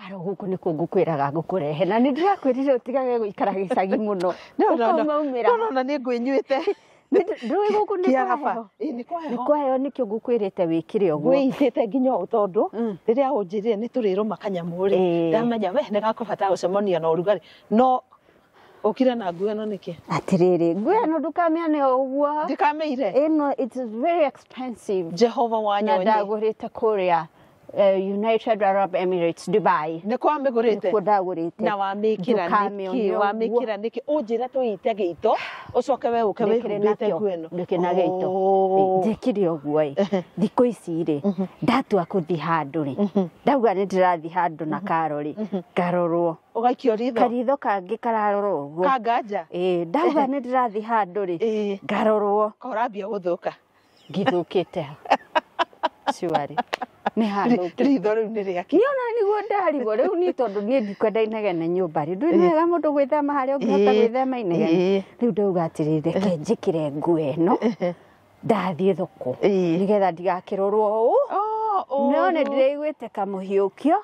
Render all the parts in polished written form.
Karo gũkũ nĩkuo ngũkwĩraga ngũkũrehe na nĩ ndĩrakwĩrire ũtigage gũikara gĩcagi mũno. Ũkaumaumĩra. Ndona nĩ ngwĩnyuĩte. Ndũĩ gũkũ nĩ kwaheho. Ĩĩ nĩ kwaheho. Nĩ kwaheho nĩkĩo ngũkwĩrĩte wĩkĩre ũguo. Ngwĩitĩte nginya ũũ tondũ rĩrĩa ũnjĩrire nĩ tũrĩrũma kanyamũ rĩ, ndamenya we nĩ gakũbatara gũcemania na ũrugarĩ. No ũkire na nguo ĩno nĩkĩ? Atĩrĩrĩ, nguo ĩno ndũkamĩane o ũguo. Ndikamĩire. Ĩno it is very expensive. Jehova wa Na nyonyi. ndagũrĩte kũrĩa United Arab Emirates, Dubai. Nĩ kwa mĩgũrĩte? Nĩkuo ndagũrĩte. Na wamĩkĩra nĩkĩ? Wamĩkĩra nĩkĩ? Ũnjĩre tũite gĩito, ũcoke we ũke wĩhumbĩte nguo ĩno. Ndĩkĩrĩ na gĩito. Njĩkire ũguo ĩ. Thikũ ici rĩ, ndatua kũthiĩ handũ rĩ, ndauga nĩ ndĩrathiĩ handũ na Karo rĩ, ngarorwo. Ũgaikio ritho. Karitho kangĩ kararorwo ũguo. Kanganja? Ĩĩ, ndauga nĩ ndĩrathiĩ handũ rĩ, ngarorwo. Korambia gũthũka. Ngĩthũkĩte. Surely. Nĩ hathũkĩte. Ritho rĩu nĩ rĩake. Niĩ ona nĩguo ndarigwo rĩu niĩ tondũ niĩ ndikwenda inegene nyũmba rĩ. Ndũĩ nĩ wega mũndũ gwĩthema harĩa ũngĩhota gwĩthema inegene. Rĩu ndauga atĩrĩrĩ, reke njĩkĩre nguo ĩno ndathiĩ thoko nĩgetha ndigakĩrorwo ũũ. No nĩ ndĩraiguĩte kamũhiũkio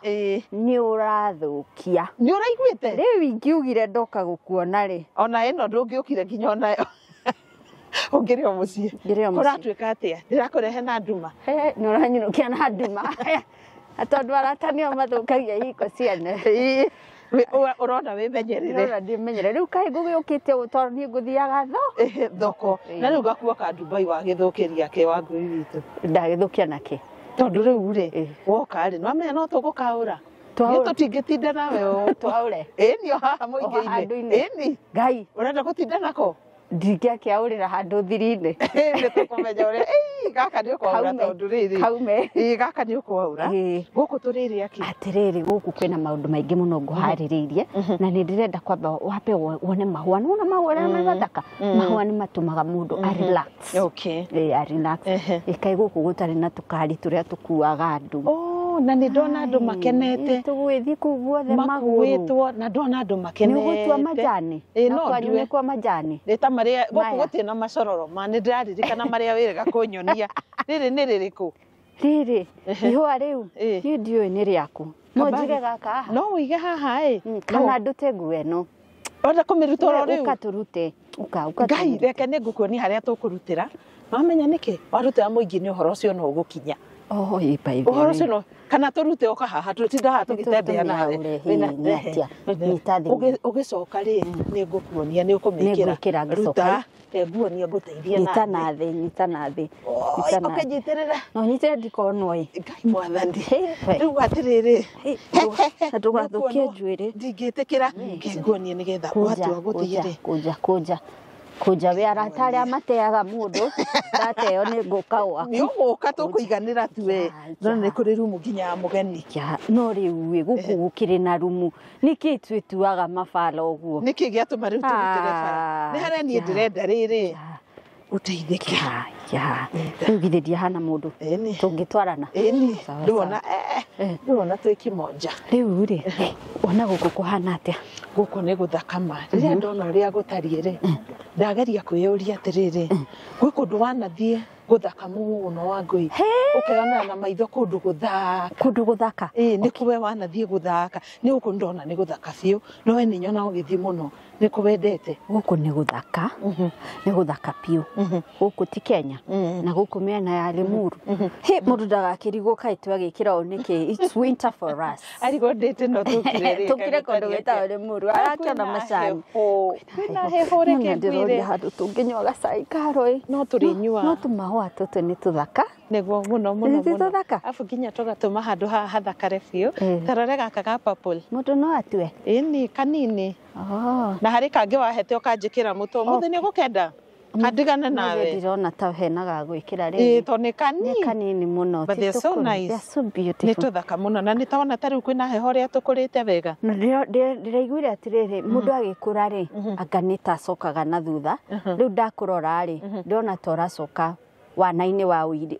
nĩ ũrathũkia. Nĩ ũraiguĩte? Rĩu ingiugire ndoka gũkuona rĩ. Ona ĩno ndũngĩũkire nginya onayo. Ũngĩrĩ o mũciĩ. Ngĩrĩ o mũciĩ. Kũratuĩka atĩa? Ndĩrakũrehe na nduma. Nĩ ũranyinũkia na nduma. Tondũ arata nĩo mathũkagia ihiko ciene. Ũrona wĩmenyerere. Ũrona ndĩmenyerere. Rĩu kaĩ ngũgĩũkĩte ũũ tondũ niĩ ngũthiaga thoko. Na rĩu gakuo ka Dubai wagĩthũkĩria kĩ wa ngui witũ? Ndagĩthũkia nakĩ? Tondũ rĩu rĩ, woka rĩ, nĩwamenya no tũgũkaũra. Nĩ tũtingĩtinda nawe ũũ. Twaũre. Ĩni o haha mũingĩ-inĩ. Ĩni. Ngai. Ũrenda gũtinda nako? Ndingĩakĩaũrĩra handũ thiri-inĩ. Nĩ tũkũmenya ũrĩa, gaka nĩ ũkwaũra tondũ rĩrĩ. Kaume. Gaka nĩ ũkwaũra. Gũkũ tũrĩrĩ akĩ? Atĩrĩrĩ, gũkũ kwĩna maũndũ maingĩ mũno ngũharĩrĩirie na nĩ ndĩrenda kwamba wambe wone mahũa. Nĩwona mahũa ũrĩa me mathaka? Mahũa nĩ matũmaga mũndũ a relax. A relax. Ĩkaĩ gũkũ gũtarĩ na tũkari tũrĩa tũkuaga andũ. Na nĩ ndona andũ makenete. Tũgũgĩthiĩ kũu guothe magũrũ. Makuĩtwo na ndona andũ makenete. Nĩ ũgũtua majani? Na kwanyu nĩ kwa majani? Nĩ ta marĩa gũkũ gũtirĩ na macororo ma nĩ ndĩraririkana marĩa wĩrĩga kũnyonia. Rĩrĩ nĩ rĩrĩkũ? Rĩrĩ, ihũa rĩu, niĩ ndiũĩ nĩ rĩaku. No njige gaka haha? No ũige haha ĩ. Kana ndute nguo ĩno. Ũrenda kũmĩruta oro rĩu? Ũka tũrute. Ũka, ũka Ngai, reke nĩ ngũkuonia harĩa tũkũrutĩra. Wamenya nĩkĩ? Warutĩra mũingĩ nĩ ũhoro ũcio no ũgũkinya. Ũhoro ũcio no kana tũrute ũka haha tũtinda haha tũgĩtembea nawe. Ũgĩcoka rĩ nĩ ngũkuonia nĩ ũkũmĩkĩra. Ruta nguonia ngũteithie nathĩ. Nyita nathĩ, nyita nathĩ. Ũkĩnyitĩrĩra. No nyitĩrĩre ndikonwo ĩ. Ngai mwathani. Rĩu atĩrĩrĩ. Na ndũgathũkie njuĩrĩ. Ndingĩtĩkĩra. Nguonie nĩgetha watua gũthiĩ rĩ. Kũnja, kũnja. Kũnja we arata arĩa mateaga mũndũ ndateo nĩ ngũka gwaku. Nĩ ũgũka tũkũiganĩra tu we. No nĩ kũrĩ rumu nginya ya mũgeni. No rĩu ĩ gũkũ gũkĩrĩ na rumu. Nĩkĩ twĩtuaga mabara ũguo? Nĩkĩ gĩatũma rĩu tũrutĩre bara? Nĩ harĩa niĩ ndĩrenda rĩrĩ. Ũteithĩke. Rĩu githĩ ndiahana mũndũ tũngĩtwarana. Ndũrona ndũrona twĩ kĩmonja. Rĩu rĩ, wona gũkũ kũhana atĩa? Gũkũ nĩ gũthaka ma. Rĩrĩa ndona ũrĩa gũtariĩ rĩ, ndageria kwĩyũria atĩrĩrĩ, gwĩ kũndũ wanathiĩ gũthaka mũno wa ngui ũkeyonera na maitho kũndũ gũthaka. Kũndũ gũthaka? Ĩĩ, nĩ kũwe wanathiĩ gũthaka. Nĩ gũkũ ndona nĩ gũthaka biũ, no we nĩ nyona ũgĩthiĩ mũno. Nĩ kũwendete? Gũkũ nĩ gũthaka, nĩ gũthaka biũ. Gũkũ ti Kenya, na gũkũ mĩena ya Limuru. Hĩ, mũndũ ndagakĩrigwo kaĩ twagĩkĩra ũũ nĩkĩ? It's winter for us. Arigwo ndĩte no tũkire rĩ. Tũkire kũndũ gwĩtagwo Limuru, arakĩona macani. Kwĩna heho reke ngwĩre. Ndĩroria handũ tũngĩnyua gacai karo ĩ. No tũrĩnyuaga. No tũmahũa tũtũ nĩ tũthaka. Nĩguo mũno mũno Nĩ mũno. tũthaka? Arabu nginya tũgatũma handũ haha hathakare biũ. Ta rore gaka ga purple. Mũndũ no atue? Ĩni, kanini. Na harĩ kangĩ wahete ũkanjĩkĩra mũtwe. Ũmũthĩ nĩ ũgũkenda? Kandigane nawe. Ndĩrona ta hena ga gwĩkĩra Ĩĩ, rĩu. tondũ nĩ kanini. Nĩ kanini mũno. But they're so nice. They're so beautiful. Nĩ tũthaka mũno. Na nĩ tawona ta rĩu kwĩna heho ũrĩa tũkũrĩte wega. Na ndĩraiguire atĩrĩrĩ, mũndũ agĩkũra rĩ, anga nĩ ta acokaga na thutha. Rĩu ndakũrora rĩ, ndĩrona ta ũracoka wana-inĩ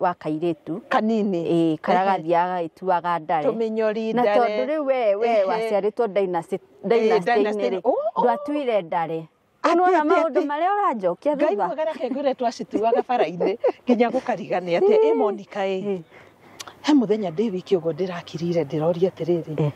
wa kairĩtu. Kanini. Ĩĩ, karĩa gathiaga gagĩtuaga ndare. Tũmĩnyori Na ndare. tondũ rĩu we waciarĩtwo dynasty-inĩ rĩ, ndwatuire ndare. Nĩwona maũndũ marĩa ũranjokia Ngai thutha. mwega reke ngwĩre twacituaga bara-inĩ nginya gũkarigania atĩ ĩ Monica ĩ. He mũthenya ndĩ wiki ũguo ndĩrakirire ndĩroria atĩrĩrĩ.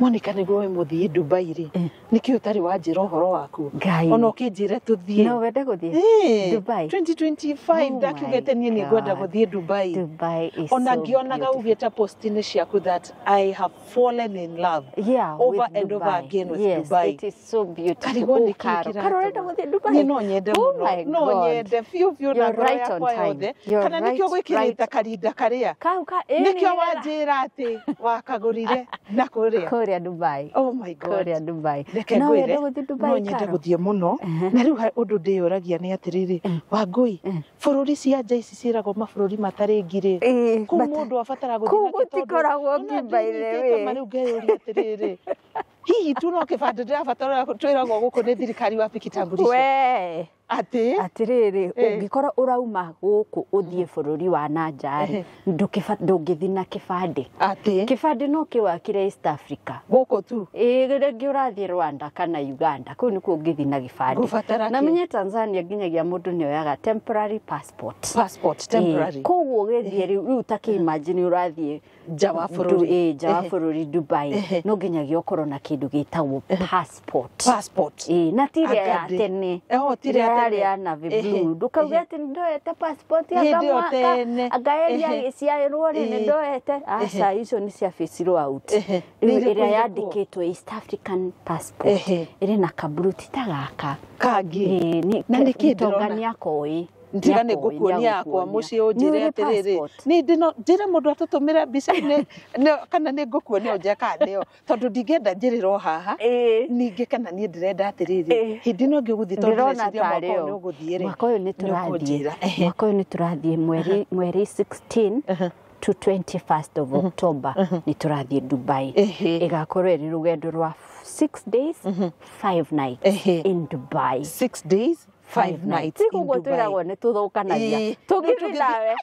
Monica nĩguo wĩ mũthiĩ Dubai rĩ, nĩkĩ ũtarĩ wanjĩra ũhoro waku? Ngai. Ona ũkĩnjĩre tũthiĩ. No wende gũthiĩ Ĩĩ, Dubai? 2025 Oh ndakiugĩte my niĩ nĩ ngwenda God. gũthiĩ Dubai. Dubai is Ona so ngĩonaga beautiful. ugĩte post-inĩ ciaku that I have fallen in love Yeah, over with and over Dubai. again with Yes, Dubai. it is so beautiful. Karigwo Oh, nĩkĩ Karo. kĩratũma? Karo, ũrenda gũthiĩ Dubai? Niĩ no nyende Oh mũno, my no God. nyende biũ biũ na You're ngoro right on yakwa time. yothe. You're Kana nĩkĩo right, gwĩkĩrĩte right. karinda karĩa? Kau ka ĩĩ, Nĩkĩo nĩgetha- wanjĩra atĩ wakagũrire na kũrĩa. Kũrĩa Dubai. Oh my God. Kũrĩa Dubai. Reke No ngwĩre, wende gũthiĩ Dubai, no nyende Karo? gũthiĩ mũno. Na rĩu ũndũ ndĩyũragia nĩ atĩrĩrĩ, Wangũi, bũrũri cia nja ici ciĩragwo mabũrũri matarĩ ngirĩ. Ĩĩ, Kũu mũndũ abatara gũthiĩ kũu nakĩ tondũ gũtikoragwo ona ngi by the ndĩnyitĩte way. ma rĩu ngeyũria atĩrĩrĩ, hihi tu no kĩbandĩ ndĩrabatara twĩragwo gũkũ nĩ thirikari wapi kitambulisho We. atĩ Atĩrĩrĩ, Ĩĩ. ũngĩkorwo ũrauma gũkũ ũthiĩ bũrũri wa na nja rĩ, ndũngĩthiĩ na kĩbandĩ. Atĩ Kĩbandĩ no kĩwakire East Africa. Gũkũ tu? Ĩĩ, rĩngĩ ũrathiĩ Rwanda kana Uganda, kũu nĩkuo ũngĩthiĩ na gĩbandĩ. Ngũbatara Na kĩ? menye Tanzania nginyagia mũndũ nĩ oyaga temporary passport. Passport temporary. Ĩĩ, koguo ũgĩthiĩ rĩu ta kĩ imagine ũrathiĩ Nja wa bũrũri. Ĩĩ, nja wa bũrũri Dubai, no nginyagia ũkorwo na kĩndũ gĩtagwo passport. Passport. Ĩĩ, na ti ĩrĩa ya Anga tene. Oh, ti ĩrĩa ya Ĩrĩa tene. yarĩ ya navy blue. Ndũkauge atĩ nĩ ndoete passport ya Hĩndĩ ĩyo mwaka tene. anga ĩrĩa gĩciarwo rĩ, nĩ ndoete. Aca, icio nĩ cia phased out. Nĩ Rĩu irĩkũ ĩrĩa irĩkũ? yandĩkĩtwo East African passport ĩrĩ na kaburu ti ta gaka. Kangĩ. Ĩĩ, Na nĩkĩ Tonga ndĩrona? nĩ akoĩ. Ndiga nĩ ngũkuonia yakwa mũciĩ ũnjĩre atĩrĩrĩ, nĩ ndĩno njĩre mũndũ atũtũmĩre mbica-inĩ kana nĩ ngũkuonia ũnjĩre kana nĩyo, tondũ ndingĩenda njĩrĩrwo haha. Ningĩ kana niĩ ndĩrenda atĩrĩrĩ, hĩndĩ ĩno ĩngĩ ũgũthiĩ, tondũ Ndĩrona ndĩreciria mwaka tarĩ ũyũ yo. nĩ ũgũthiĩ rĩ, Mwaka ũyũ nĩ tũrathiĩ. ũkũnjĩra. Mwaka ũyũ nĩ tũrathiĩ mweri 16 to 21st of October nĩ tũrathiĩ Dubai. Ĩgakorwo ĩrĩ rũgendo rwa 6 days 5 nights in Dubai. 6 days 5 nights Ti in koguo Dubai. twĩragwo nĩ tũthũkanagia. Tũngĩthiĩ nawe.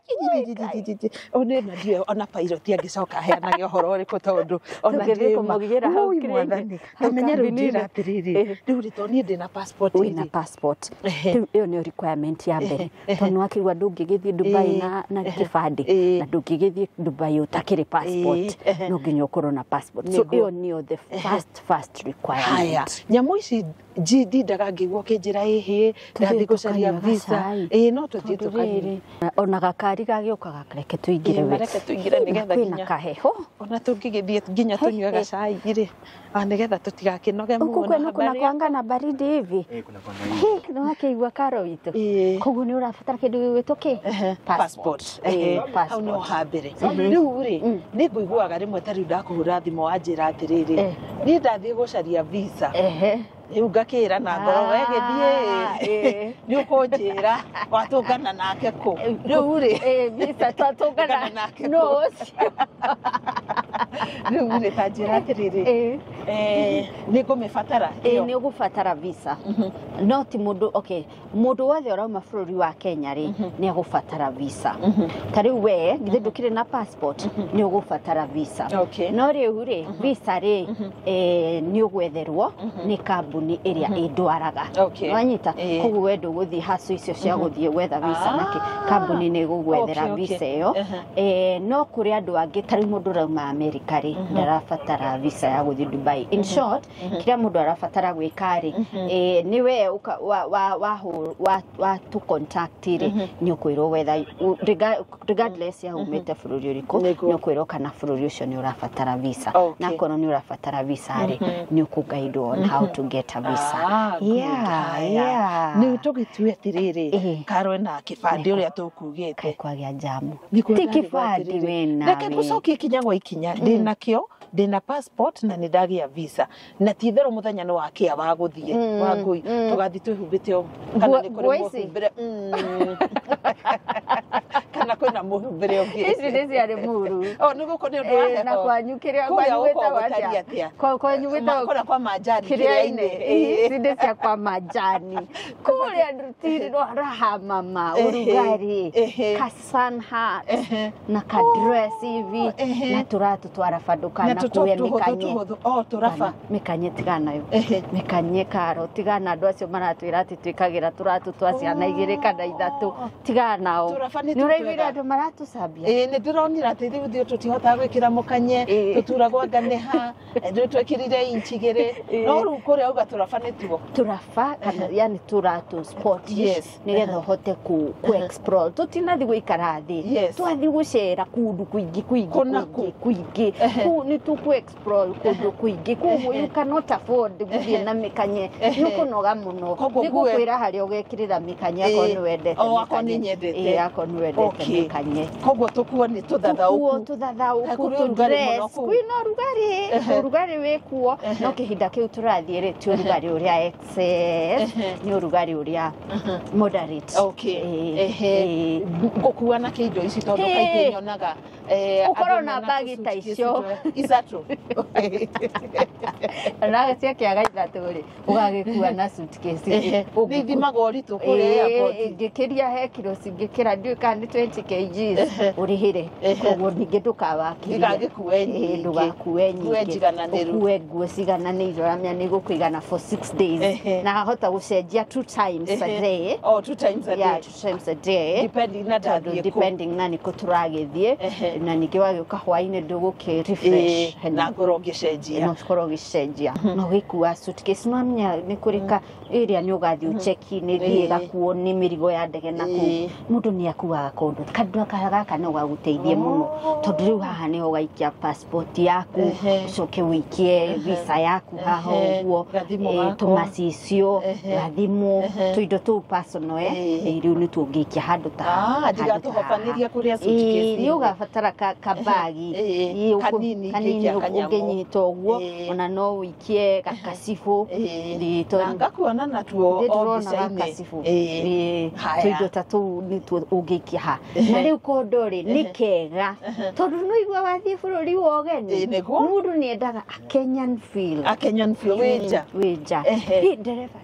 Ona ndiũĩ ona pilot angĩcoka aheanage ũhoro ũrĩkũ, tondũ ona Tũngĩthiĩ ndiũĩ ma. kũmũgĩra hau Ui, kĩrĩa-inĩ, mwathani, hau ta menya rĩu kambuni-inĩ. njĩra atĩrĩrĩ, rĩu rĩ, tondũ niĩ ndĩna passport Wĩna rĩ. passport. Rĩu ĩyo nĩyo requirement ya mbere, tondũ nĩwakĩigua ndũngĩgĩthiĩ Dubai na kĩbandĩ, na ndũngĩgĩthiĩ Dubai ũtakĩrĩ passport. No nginya ũkorwo na passport, so Nĩguo. ĩyo nĩyo the first Haya, requirement. Nyamũ ici ndindaga ngĩigua ũkĩnjĩra ĩhĩ ndathiĩ gũcaria tũkanyua visa. gacai. Ĩĩ, no tũthiĩ Tondũ tũkanyue. rĩrĩ, ona gakari gagĩũka gakareke tũingĩre Ĩĩ, we. mareke tũingĩre nĩgetha Kwĩna nginya kaheho. Ona tũngĩgĩthiĩ nginya tũnyue gacai rĩ, nĩgetha tũtigakĩnoge Huku mũno. kwenu kuna Habari kwanga na baridi hivi? Eh, kuna kwanga hivi. Nĩ wakĩigua karo witũ. Koguo nĩ ũrabatara kĩndũ gĩgwĩtwo kĩ? Passport. Ĩĩ, Hau no passport. ha mbere. Rĩu rĩ, nĩ ngũiguaga rĩmwe ta rĩu ndakũhũra thimũ wanjĩra atĩrĩrĩ, niĩ ndathiĩ gũcaria visa, rĩu ngakĩra na ngoro, we gĩthiĩ, nĩ ũkũnjĩra watũngana nake kũ rĩu rĩ. Ĩĩ, visa twatũngana Tũngana nake no kũ? Ũcio. Rĩu rĩ, ta njĩra atĩrĩrĩ, nĩ ngũmĩbatara Ĩĩ, ĩyo? nĩ ũgũbatara visa, no ti mũndũ, okay, mũndũ wothe ũrauma bũrũri wa Kenya rĩ, nĩ agũbatara visa. Ta rĩu we githĩ ndũkĩrĩ na passport? Nĩ ũgũbatara visa. No rĩu rĩ, visa rĩ, nĩ ũgwetherwo nĩ kambuni ĩrĩa ĩndwaraga. Wanyita? Koguo we ndũgũthiĩ haco icio cia gũthiĩ gwetha visa nake, kambuni nĩ ĩgũgwethera visa ĩyo. No kũrĩ andũ angĩ, ta rĩu mũndũ ũrauma Amerika rĩ, ndarabatara visa ya gũthiĩ Dubai. In short, kĩrĩa mũndũ arabatara gwĩka rĩ, nĩ we wa tũ contact rĩ, nĩ ũkwĩrwo wetha regardless ya umĩte bũrũri ũrĩkũ. Nĩ ũkwĩrwo kana bũrũri ũcio nĩ ũrabatara visa. Na akorwo nĩ ũrabatara visa rĩ, nĩ ũkũguidwo on how to get a visa. Ah, good. Yeah, Haya. yeah. Nĩ tũgĩtue atĩrĩrĩ, karwe na kĩbandĩ ũrĩa tũkugĩte. Kaĩ kwagĩa jamu. Nĩguo Ti ndarigwo kĩbandĩ atĩrĩrĩ, wĩna reke we. ngũcokie ikinya gwa ikinya. Ndĩna kĩo, ndĩna passport na nĩ ndagĩa visa, na ti itherũ mũthenya nĩ wakĩa wa gũthiĩ wa ngũi, tũgathiĩ twĩhumbĩte o kana nĩ kũrĩ Nguo ici? mũhumbĩre? Kana kwĩna mũhumbĩre ũngĩ? Ici nĩ ciarĩ muru. O nĩ gũkũ nĩ ũndũ wa Na heho. kwanyu kĩrĩa Kũrĩa kwanyu gũkoragwo gwĩtagwo gũtariĩ atĩa? atĩa? Kwanyu gwĩtagwo Kũrĩa kwa manjani. Kĩrĩa-inĩ. Kĩrĩa-inĩ. Ici nĩ cia kwa majani kũrĩa rutiri rwa raha mama, ũrugarĩ, ka sun hat na ka dress hivi na tũratũ twaraba, Na ndũkanakue tũtop tũhũthũ mĩkanye. tũhũthũ o tũraba. Kana mĩkanye tigana nayo. Mĩkanye karo tigana, andũ acio maratwĩra atĩ twĩkagĩra tũratũ twa ciana igĩrĩ kana ithatũ. Tigana nao. Nĩ ũraiguire andũ maratũcambia. Ĩĩ nĩ ndĩronire atĩ rĩu ithuĩ tũtihotaga gwĩkĩra mũkanye, tũturagwo anga nĩ ha, rĩu twekĩrire inchi igĩrĩ, no rĩu kũrĩa auga tũraba nĩ tuo. Tũraba kana yani tũratũ sport nĩgetha ũhote ku explore. Tũtinathiĩ gũikara thĩ, twathiĩ gũcera kũndũ kũingĩ kũingĩ kũingĩ, kũu nĩ tũkũ explore kũndũ kũingĩ, koguo you cannot afford gũthiĩ na mĩkanye, nĩ ũkũnoga mũno. Nĩ gũkwĩra harĩa ũgekĩrĩra mĩkanye akorwo nĩ wendete mĩkanye. Akorwo nĩ wendete mĩkanye. Koguo tũkuo nĩ tũthathaũku. Tũthathaũku, tũ-dress. Kwĩna ũrugarĩ, ũrugarĩ wĩ kuo, no kĩhinda kĩu tũrathiĩ rĩ, ti ũrugarĩ ũrĩa excess, nĩ ũrugarĩ ũrĩa moderate. Ngũkua na kĩ indo ici tondũ kaingĩ nyonaga ũkorwo na bagi ta icio ithatũ. Ona ciakĩaga ithatũ rĩ, ũgagĩkua na suitcase. Nĩ ithimagwo ũritũ kũrĩa airport. Ingĩkĩria he kiro cingĩkĩra ndiũĩ kana nĩ 20 kgs ũrĩhĩre. Koguo ningĩ ndũkawakĩrie. Ndũgagĩkue nyingĩ. Ndũgakue nyingĩ. Ũkue nguo cigananĩire ũramenya nĩ igũkũigana for 6 days. Na wahota gũcenjia 2 times a day. Oh, 2 times a day. Yeah, 2 times a day. Depending na ndathiĩ kũ. Depending na nĩkũ tũragĩthiĩ. Na ningĩ wagĩũka hwaĩ-inĩ ndũgũkĩ refresh. Na ngorwo ngĩcenjia. No ũkorwo ũgĩcenjia. Na ũgĩkua suitcase no amenya nĩ kũrĩ ka ĩrĩa nĩ ũgathiĩ ũcheki nĩ thiĩ ĩgakuo nĩ mĩrigo ya ndege na kũu. Mũndũ nĩ akuaga kũndũ. Kandũ gaka no gagũteithie mũno. Tondũ rĩu haha nĩho ũgaikia passport yaku, ũcoke ũikie visa yaku haha ũguo, tũmacicio, gathimũ, tũindo tũu personal rĩu nĩ tũngĩikia handũ ta haha. Ndigatũhobanĩria kũrĩa suitcase. Nĩ ũgabatara kabagi kanini ũngĩnyita ũguo, ona no ũikie gakacibũ. Ngakuona natuo o mbica-inĩ. Tũindo ta tũu nĩtuo ũngĩikia haha. Na rĩu kondo rĩ nĩ kega tondũ nĩ ũigua wathiĩ bũrũri wa ũgeni, mũndũ nĩ endaga a Kenyan feel. A Kenyan feel wĩ nja. Wĩ nja.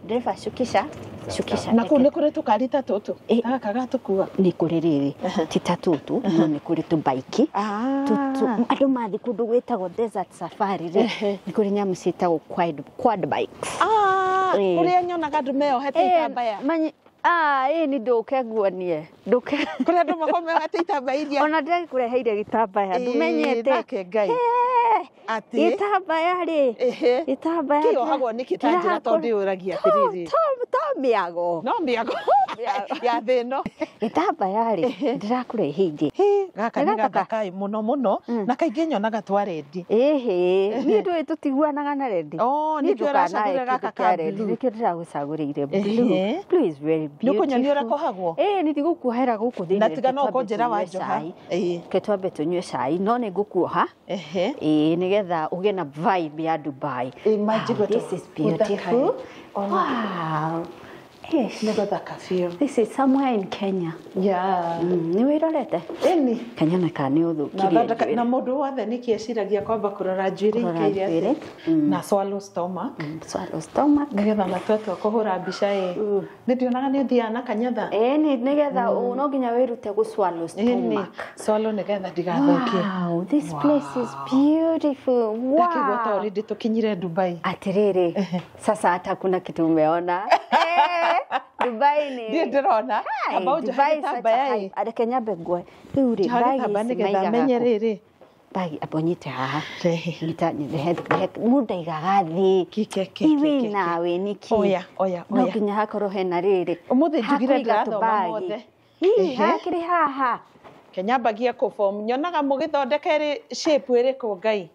Ndereba cukisha. Na kũu nĩ kũrĩ tũkari ta tũtũ? Gaka gatũkua? Nĩ kũrĩ rĩrĩ, ti ta tũtũ, no nĩ kũrĩ tũbaiki. Andũ mathiĩ kũndũ gwĩtagwo desert safari rĩ, nĩ kũrĩ nyamũ ciĩtagwo quad bikes. Kũrĩa nyonaga andũ meyohete itambaya. Ĩĩ nĩ ndũke nguonie. Ndũke. Kũrĩa andũ makoragwo meyohete itambaya iria. Ona ndĩragĩkũreheire gĩtambaya, ndũmenyete. Nake Ngai. Atĩ. Gĩtambaya rĩ. Gĩtambaya. Kĩohagwo nĩkĩ ta njĩra tondũ ndĩyũragia atĩrĩrĩ. To mĩago. No mĩago. Ya thĩ ĩno. Gĩtambaya rĩ, ndĩrakũreheire. Gaka nĩ gathaka mũno mũno, na kaingĩ nyonaga twa rendi. Ĩhĩ, niĩ ndũĩ tũtiguanaga na rendi. Oh, nĩkĩo ũracagũra gaka ka blue. Nĩkĩo ndĩragũcagũrĩire blue. Blue is very beautiful. Nĩ ũkũnyonia ũrĩa kohagwo? Ĩĩ, nĩ ndigũkuohera gũkũ thĩinĩ. Na tiga no ũkũnjĩra wanjoha. Reke twambe tũnyue cai, no nĩ ngũkuoha. Ĩĩ, nĩgetha ũgĩe na vibe ya Dubai. This is beautiful. Wow. Nĩ gũthaka biũ. This is somewhere in Kenya. Yeah. Nĩ wĩrorete? Ĩni. Kenya na kana nĩ ũthũkirie njuĩrĩ. Na mũndũ wothe nĩkĩ eciragia kwamba kũrora njuĩrĩ ikaire atĩa. Na swallow stomach. Swallow stomach. Nĩgetha na twatua kũhũra mbica ĩ. Nĩ ndionaga nĩ ũthiaga na kanyatha. Ĩni nĩgetha no nginya wĩrute gũ swallow stomach. Swallow nĩgetha ndigathũkie. Wow, this place is beautiful. Wow. Ndakĩigua ta already tũkinyire Dubai. Atĩrĩrĩ, sasa hata kuna kitu umeona. Dubai ni ndiĩ ndĩrona. Amba ũnjohe gĩtambaya ĩ. Reke nyambe nguoe. Rĩu rĩ, Njoha gĩtambaya nĩgetha menye rĩrĩ. Bagi amba ũnyite haha. Mũndũ ndaigaga thĩ. Iwe nawe nĩkĩ? Oya, oya, No nginya hakorwo hena rĩrĩ. Ũmũthĩ njugire ndĩrathoma mothe. Ii, hakĩrĩ haha. Kenyambagia kũform. Nyonaga mũgĩthondeka ĩrĩ shape ĩrĩkũ Ngai?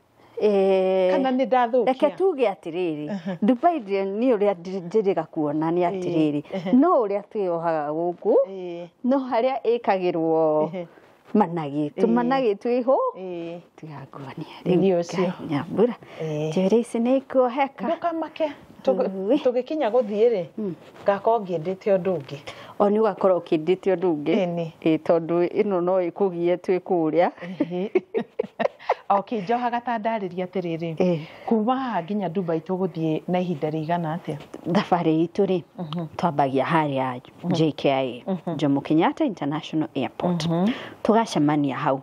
Kana nĩ ndathũkia? Reke tuge atĩrĩrĩ, Dubai nĩ ũrĩa njĩrĩga kuona nĩ atĩrĩrĩ, no ũrĩa twĩyohaga gũkũ, no harĩa ĩkagĩrwo managĩ, tũmanagĩ twĩho, tiganguonia rĩu nyambura. Njuĩrĩ ici nĩ ikuoheka. Ndũkamake. Tũgĩkinya gũthiĩ rĩ, ngakorwo ngĩndĩte ũndũ ũngĩ. O nĩ ũgakorwo ũkĩndĩte ũndũ ũngĩ. Ĩĩ, tondũ ĩno no ĩkũgie twĩ kũrĩa. Okay, njohaga ta ndarĩria atĩrĩrĩ, kuma haha nginya Dubai tũgũthiĩ na ihinda rĩigana atĩa? Thabarĩ itũ rĩ, twambagia harĩa JKIA, Jomo Kenyatta International Airport. Tũgacemania hau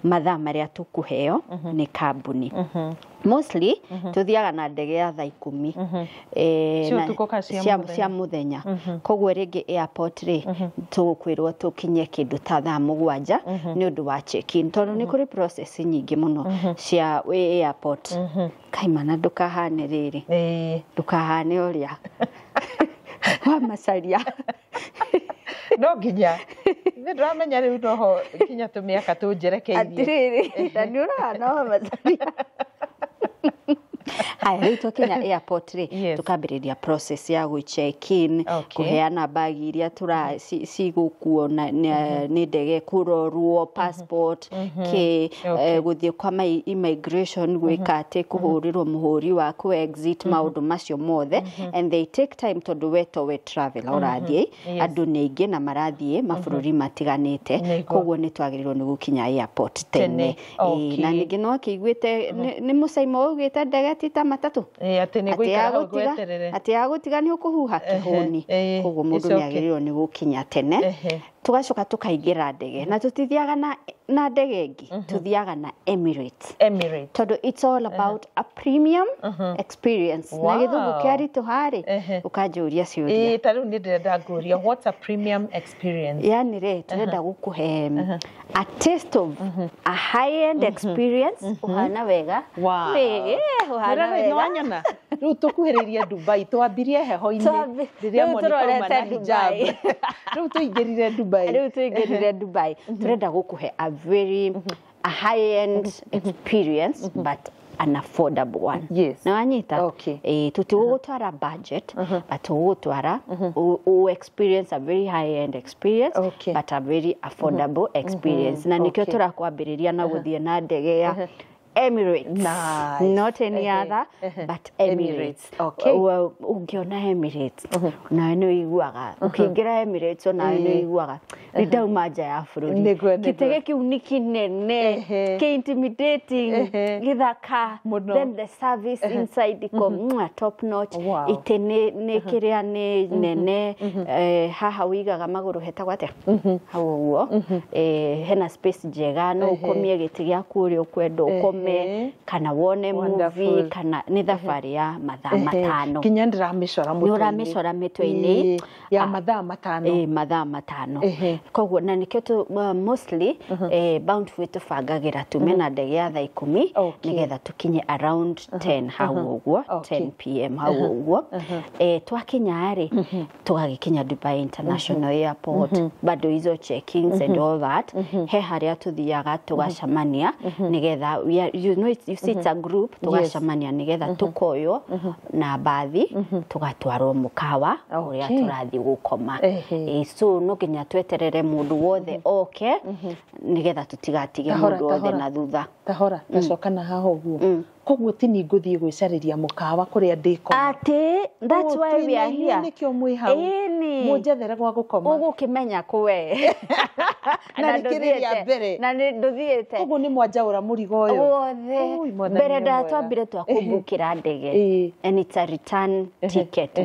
mathaa marĩa tũkũheo nĩ kambuni. Mostly tuthiaga na ndege ya thaa 10 cia muthenya. Koguo rĩngĩ airport rĩ tũkwĩrwo tũkinye kĩndũ ta thaa 7 nĩ ũndũ wa check in, tondũ nĩ kũrĩ process nyingĩ mũno cia airport. Kaimana ndũkahane rĩrĩ, ndũkahane ũrĩa wa Macharia. No nginya nĩ ndĩramenya rĩu noho nginya tũmĩaka tũnjerekeirie atĩrĩrĩ, na nĩ ũrahana wa Macharia. Haya, rĩu twakinya airport rĩ, tukambĩrĩria process ya gũ check in, kũheana bagi iria cigũkuo nĩ ndege, kũrorwo passport, kĩ gũthiĩ kwa immigration, gwĩka atĩ kũhũrĩrwo mũhũri wa kũ exit, maũndũ macio mothe. And they take time tondũ we to we travel ũrathiĩ, andũ nĩ aingĩ na marathiĩ mabũrũri matiganĩte, koguo nĩ twagĩrĩirwo nĩ gũkinya airport tene. Na ningĩ no akĩiguĩte nĩ mũcaimo augĩte ndege ti ta matatũ, atĩ yagũtiga nĩ ũkũhuha kĩhũni, koguo mũndũ nĩ agĩrĩirwo nĩ gũkinya tene. Tugacoka tukaingĩra ndege, na tutithiaga na ndege ĩngĩ, tuthiaga na Emirates. Tondũ it's all about a premium experience. Na gĩthũngũ kĩa ritũ harĩ ũkanjũria ciũria. Ta rĩu nĩ ndĩrenda ngũria, what's a premium experience? Yani rĩ, tũrenda gũkũhe a taste of a high end experience. Ũhana wega. Ũhana wega. Rĩu tũkuhĩrĩirie Dubai, twambirie heho-inĩ rĩrĩa Monica auma na hijab. Rĩu tũingĩrire Dubai. Rĩu tũingĩrire Dubai. Tũrenda gũkũhe a very a high end experience, but an affordable one. Yes. Na wanyita? Okay. Tũtigũgũtwara budget, but tũgũgũtwara u experience a very high end experience, but a very affordable experience. Na nĩkĩo tũrakwambĩrĩria na gũthiĩ na ndege ya Emirates. Nice. Not any other, but Emirates. Okay. Ũngĩona Emirates, nawe nĩ ũiguaga. Ũkĩingĩra Emirates, nawe nĩ ũiguaga. Nĩ ndauma nja ya bũrũri. Gĩtege kĩu nĩ kĩnene, kĩ intimidating, gĩthaka. Then the service inside iko top notch. Itĩ nĩ kĩrĩa nĩ nene. Haha ũigaga magũrũ hetagwo atĩa? Hau ũguo. Hena space njega, no ũkomie gĩtĩ gĩaku ũrĩa ũkwenda ũkome, kana wone movie, kana nĩ thabarĩ ya mathaa 5. Nginya ndĩramĩcora mũtwe-inĩ. Nĩ ũramĩcora mĩtwe-inĩ ya mathaa 5. Mathaa 5. Koguo na nĩkĩo mostly Bountiful tũbangagĩra tume na ndege ya thaa 10 nĩgetha tũkinye around 10 hau ũguo, 10 PM hau ũguo. Twakinya rĩ, tũgagĩkinya Dubai International Airport, bado hizo check-ins and all that. He harĩa tũthiaga tũgacemania nĩgetha you know, you see it's a group, tũgacemania nĩgetha tũkoywo na bathi tũgatwarwo mũkawa ũrĩa tũrathiĩ gũkoma. So no nginya tweterere mũndũ wothe oke nĩgetha tũtigatige mũndũ wothe na thutha. Tahora, tacoka na haha ũguo. Koguo ti ni ngũthiĩ gwĩcarĩria mũkawa kũrĩa ndĩkoma. Atĩ that's why we are here. Nĩkĩo mwĩ hau. Mũnjethere gwa gũkoma. Ũgũkĩmenya kũ we. Na nĩkĩrĩ rĩa mbere. Na ndũthiĩte. Koguo nĩ mwanjaũra mũrigo ũyũ. Wothe. Mbere ndatwambire twakũmbũkĩra ndege. And it's a return ticket.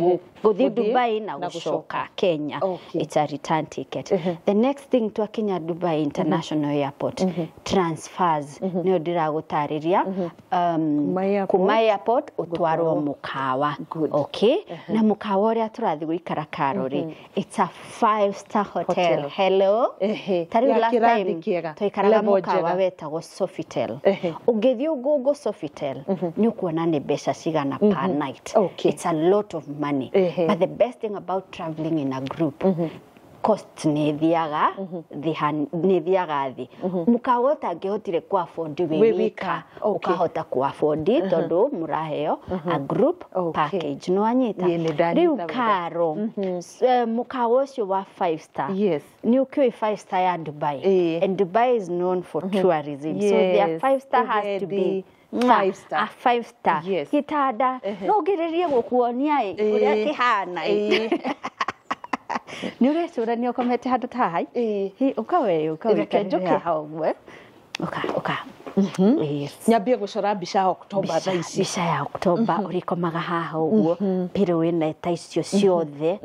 Gũthiĩ Dubai na gũcoka Kenya. It's a return ticket. The next thing twakinya Dubai International Airport, transfers nĩyo ndĩragũtarĩria. Kuma airport ũtwarwo mũkawa. Okay? Na mũkawa ũrĩa tũrathiĩ gũikara Karo rĩ, it's a 5-star hotel. Hello? Ta rĩu last time twaikaraga mũkawa wetagwo Sofitel. Ũngĩthiĩ Google Sofitel, nĩ ũkuona nĩ mbeca cigana per night. It's a lot of money. But the best thing about traveling in a group, cost nĩ thiaga thĩ. Mũkawa ũtangĩhotire kũ afford wĩ wika, ũkahota kũ afford tondũ mũraheo a group package. Nĩ wanyita? Rĩu Karo, mũkawa ũcio wa 5-star, nĩ ũkĩũĩ 5-star ya Dubai, and Dubai is known for tourism, so their 5-star has to be 5-star. A 5-star. Gĩtanda no ngĩrĩrie gũkuonia ũrĩa kĩhana. Nĩ ũrecũrania ũkomete handũ ta haha? Ũka we, ũka wĩikarĩre haha ũguo. Ũka, ũka. Yes. Nyambie gũcora mbica ya October thaa ici. Mbica ya October, ũrĩkomaga haha ũguo, pillow ĩna ta icio ciothe,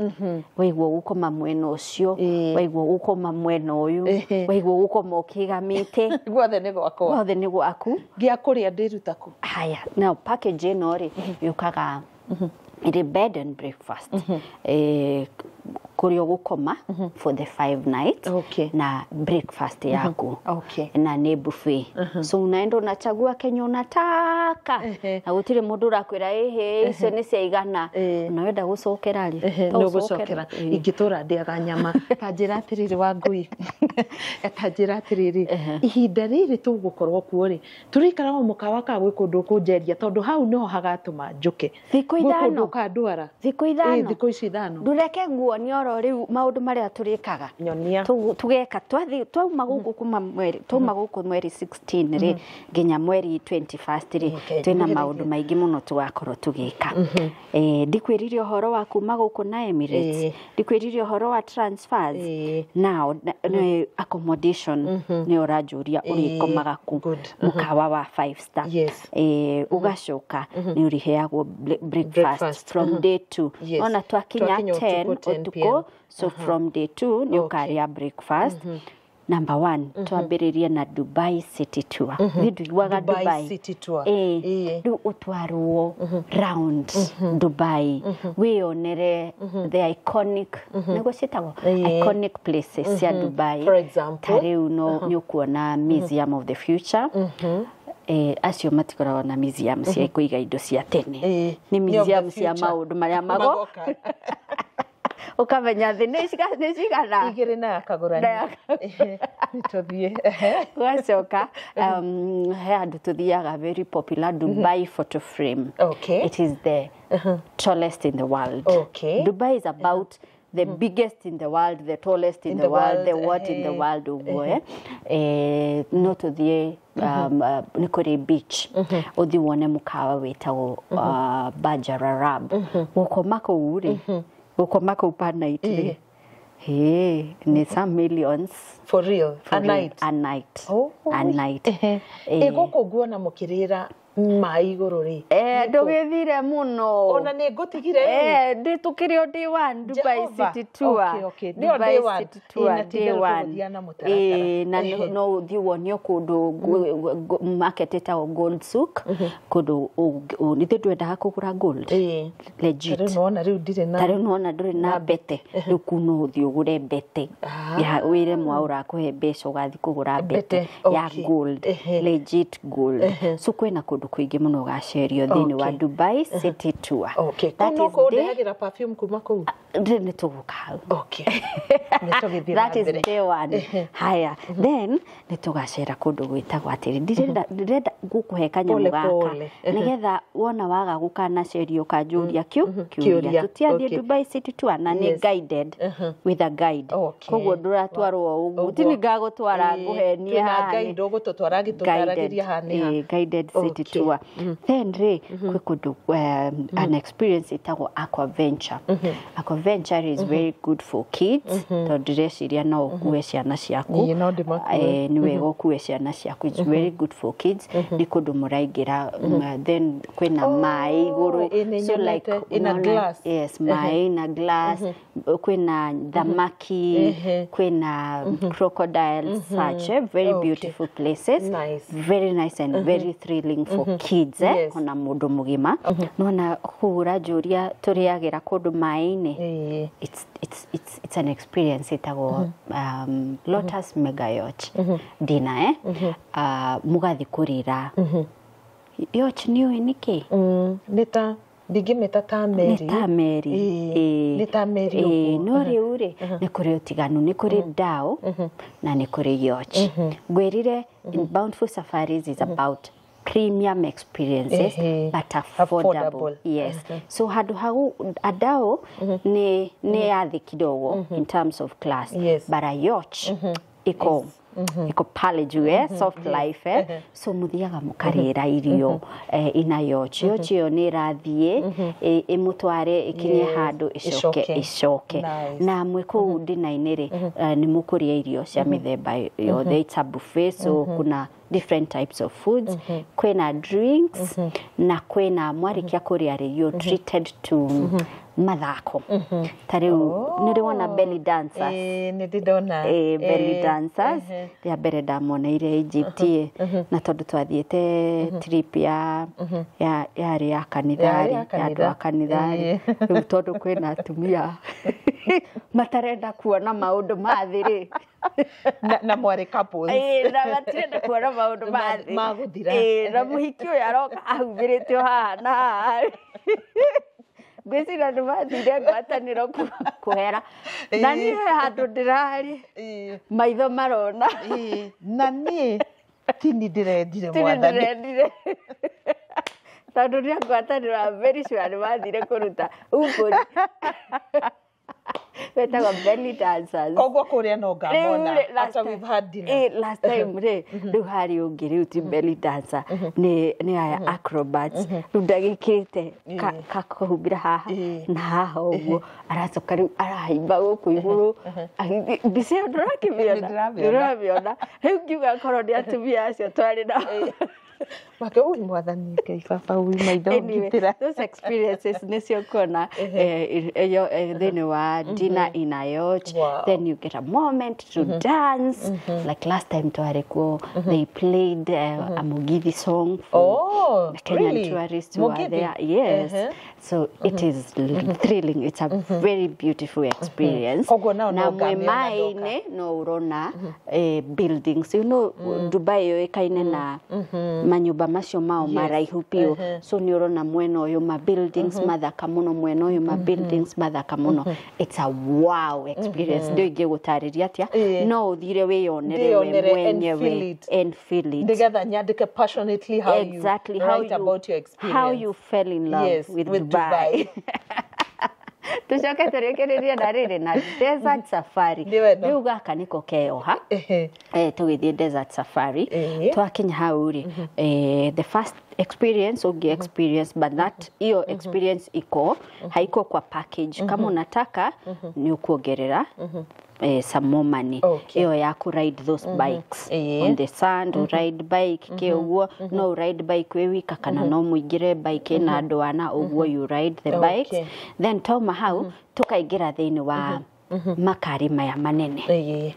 waigua gũkoma mwena ũcio, waigua gũkoma mwena ũyũ, waigua gũkoma ũkĩgamĩte. Guothe nĩ gwakwa. Guothe nĩ gwaku. Gĩa kũrĩa ndĩruta kũ? Haya, now package ĩno rĩ, yũkaga ĩrĩ bed and breakfast, kũrĩa ũgũkoma for the 5 nights na breakfast yaku, na nĩ buffet, so unaenda unachagua kenye unataka, na gũtirĩ mũndũ ũrakwĩra ĩhĩ icio nĩ cia igana. Na wenda gũcokera rĩ, nĩ ũgũcokera. Ingĩtũra ndĩaga nyama. Ta njĩra atĩrĩrĩ, Wangũi, ta njĩra atĩrĩrĩ, ihinda rĩrĩ tũgũkorwo kuo rĩ, tũrĩikara o mũkawa kana gwĩ kũndũ ũkũnjeria? Tondũ hau nĩho hagatũma njũke. Thikũ Gwĩ kũndũ 5. ũkandwara? Thikũ 5. Thikũ ici 5. Ndũreke nguonie oro rĩu maũndũ marĩa tũrĩkaga. Nyonia. Tũgeka twathiĩ, twauma gũkũ kuma mweri, twauma gũkũ mweri 16 rĩ nginya mweri 21st rĩ, twĩna maũndũ maingĩ mũno tũgakorwo tũgĩka. Ndikwĩrire ũhoro wa kuma gũkũ na Emirates, ndikwĩrire ũhoro wa transfers. Now accommodation nĩ ũranjũria ũrĩkomaga kũ? Good. Mũkawa wa 5 star. Ũgacoka nĩ ũrĩheagwo breakfast Breakfast. from day 2. Ona twakinya Twakinya 10 ũtukũ, 10 ũtukũ, PM. so from day 2 nĩ ũkarĩa breakfast. Number 1, twambĩrĩrie na Dubai City Tour. Niĩ ndiguaga Dubai Dubai City Tour. Rĩu ũtwarwo round Dubai, wĩyonere the iconic, nĩguo ciĩtagwo, iconic places cia Dubai. For example? Ta rĩu no nĩ ũkuona Museum of the Future. Acio matikoragwo na museum cia kũiga indo cia tene, nĩ Nĩ of the museum cia future. maũndũ marĩa mago Magoka. Ũkamenya thĩ nĩ cigana. Igĩrĩ na akagũrani. Na Nĩ tũthiĩ. Ũgacoka he handũ tũthiaga very popular, Dubai Photo Frame. It is the tallest in the world. Dubai is about the biggest in the world, the tallest in In the the world, the world, what in the world ũguo. No tũthiĩ nĩ kũrĩ beach, ũthiĩ wone mũkawa wĩtagwo Burj Al Arab. Gũkoma kũu rĩ, gũkoma kũu per night rĩ, hĩ, nĩ some millions. For real? For A real, night? A night. A night. Ĩ gũkũ nguona mũkĩrĩra maĩ igũrũ rĩ? Ndũgĩthire mũno. Ona nĩ ngũtigire rĩu. Ndĩ tũkĩrĩ o day one, Dubai Jehovah. City Tour. Okay. Nĩyo Dubai day one. City Tour, Na day ti-itherũ one. tũgũthiĩ na mũtaratara. Na no ũthiĩ wonio kũndũ market ĩtagwo Gold Souk, kũndũ nithuĩ ndwendaga kũgũra gold. Legit. Ta rĩu nĩwona rĩu ndirĩ na Ta rĩu nĩwona ndũrĩ na mbete, rĩu kuu no ũthiĩ ũgũre mbete ya wĩre mwa ũrakũhe mbeca, ũgathiĩ kũgũra mbete Mbete, ya gold, legit gold. So kwĩna kũndũ kũingĩ mũno ũgacerio thĩinĩ wa Dubai City Tour. That That no is day kũndehagĩra perfume kuma kũu? Ndĩ nĩ tũgũka hau. Okay. Nĩ tũgĩthiĩ na That is mbere. day one. Haya, then nĩ tũgacera kũndũ gwĩtagwo atĩrĩ, ndĩrenda gũkũhe kanyamũ Pole gaka pole. nĩgetha wona waga gũkanaceria ũkanjũria kĩũria. Kĩũria, Tũtiathiĩ Dubai City Tour na nĩ guided, with a guide. Koguo ndũratwarwo ũguo, ti nĩ ngagũtwara ngũhenie Twĩna haha nĩ guide ũgũtũtwara agĩtũtaragĩria haha nĩ ha. Guided city tour. Then rĩ, kwĩ kũndũ an experience ĩtagwo Aquaventure. Aquaventure is very good for kids, tondũ ndĩreciria no ũkue ciana ciaku. Ĩĩ, no ndĩmakue. Nĩ wega ũkue ciana ciaku. It's very good for kids. Nĩ kũndũ mũraingĩra, then kwĩna maĩ igũrũ. Ĩĩ, nĩ So like nyonete, in a unaona- glass. Yes, maĩ na glass, kwĩna thamaki, kwĩna crocodiles, such very beautiful places. Nice. Very nice and very thrilling for kids. Ona mũndũ mũgima nona kũu ũranjũria tũrĩagĩra kũndũ maĩ-inĩ. It's an experience ĩtagwo Lotus Mega Yacht dinner. Mũgathiĩ kũrĩra yacht. Nĩ ũĩ nĩkĩ? Nĩ ta ndingĩmĩta ta meri. Nĩ ta meri. Nĩ ta meri ũguo. No rĩu rĩ, nĩ kũrĩ ũtiganu, nĩ kũrĩ dhow na nĩ kũrĩ yacht. Ngwĩrire in Bountiful Safaris is about premium experiences but affordable. Affordable. Yes, so handũ hau a dhow nĩ ya thĩ kidogo in terms of class, but a yacht iko pale juu, soft life. So muthiaga mukarĩra irio ina yacht. Yacht ĩyo nĩ ĩrathiĩ ĩmũtware ĩkinye handũ, ĩcoke Ĩcoke. ĩcoke. Nice. Na mwĩ kũu ndina-inĩ rĩ, nĩ mũkũrĩa irio cia mĩthemba yothe. It's a buffet, so kuna Different types of foods, kwĩna drinks, na kwĩna mwarĩkia kũrĩa rĩ, you're treated to mathako. Ta rĩu nĩ ũrĩ wona belly dancers? Ĩĩ, nĩ ndĩ ndona. Belly dancers. Rĩa mbere ndamoneire Egypt ĩ, na tondũ twathiĩte trip ya yarĩ ya kanitha Yarĩ rĩ, ya ya andũ a kanitha. Kanitha rĩ, rĩu tondũ kwĩna atumia matarenda kuona maũndũ ma thĩ rĩ, Na mwarĩ couples. Ĩĩ, na matirenda kuona maũndũ ma thĩ. Ma gũthira. Ĩĩ, na mũhiki ũyũ aroka ahumbĩrĩte o haha na haha, ngwĩciria nĩ mathire ngwatanĩro kũhera na niĩ he handũ ndĩrarĩ, maitho marona. Ĩĩ, na niĩ tini ndĩrendire tini mwathani. Ndĩrendire tondũ nĩ ngwatanĩro, I'm very sure nĩ mathire kũruta umbũri wetagwo belly dancers. Koguo kũrĩa no ngamona Rĩu rĩ, last after we've had dinner. Last time rĩ, rĩu harĩ ũngĩ, rĩu ti belly dancer, nĩ aya acrobats, rĩu ndagĩkĩrĩte kakũhumbĩra haha na haha ũguo, aracoka rĩu arahaimba gũkũ igũrũ. Mbica ĩyo ndũrakĩmĩona? Nĩndĩramĩona. Ndũramĩona? Rĩu ngiuga korwo nĩ atumia acio twarĩ nao. Make ui mwathani Ngai baba ui maitho Anyway, ngitĩra. those experiences nĩcio kuona ĩyo thĩinĩ wa dinner in a yacht. Then you get a moment to dance. Like last time twarĩ kuo, they played a Mugithi song for Oh, the Kenyan really? tourists who are Mugithi? there. Yes. So it is thrilling. It's a very beautiful experience. Koguo nao na no mwĩ ngamĩona ndoka. maĩ-inĩ no ũrona buildings, Dubai yũĩkaine na manyũmba macio mao maraihu biũ, so nĩ ũrona mwena ũyũ ma buildings mathaka mũno, mwena ũyũ ma buildings mathaka mũno. It's a wow experience. Ndio ingĩgũtarĩria atĩa, no ũthire wĩyonere we Ndĩyonere and mwenyewe feel it. And feel it. Nĩgetha nyandĩke passionately how Exactly, you how write you, about your experience. how you fell in love with with Dubai. Dubai. Tucoke tũrĩkĩrĩrie na rĩrĩ na desert safari. Nĩwe no. Rĩu gaka nĩko keoha. Tũgĩthiĩ desert safari, twakinya hau rĩ, the first experience ũngĩ experience, but that hiyo experience iko haiko kwa package. Kama unataka ni ukuongerera some more money. Ĩyo ya ku ride those bikes on the sand, ride bike kĩ ũguo, no ride bike wĩ wika kana no mũingĩre bike ĩna andũ ana ũguo, you ride the bikes. Then tauma hau tukaingĩra thĩinĩ wa makari maya manene.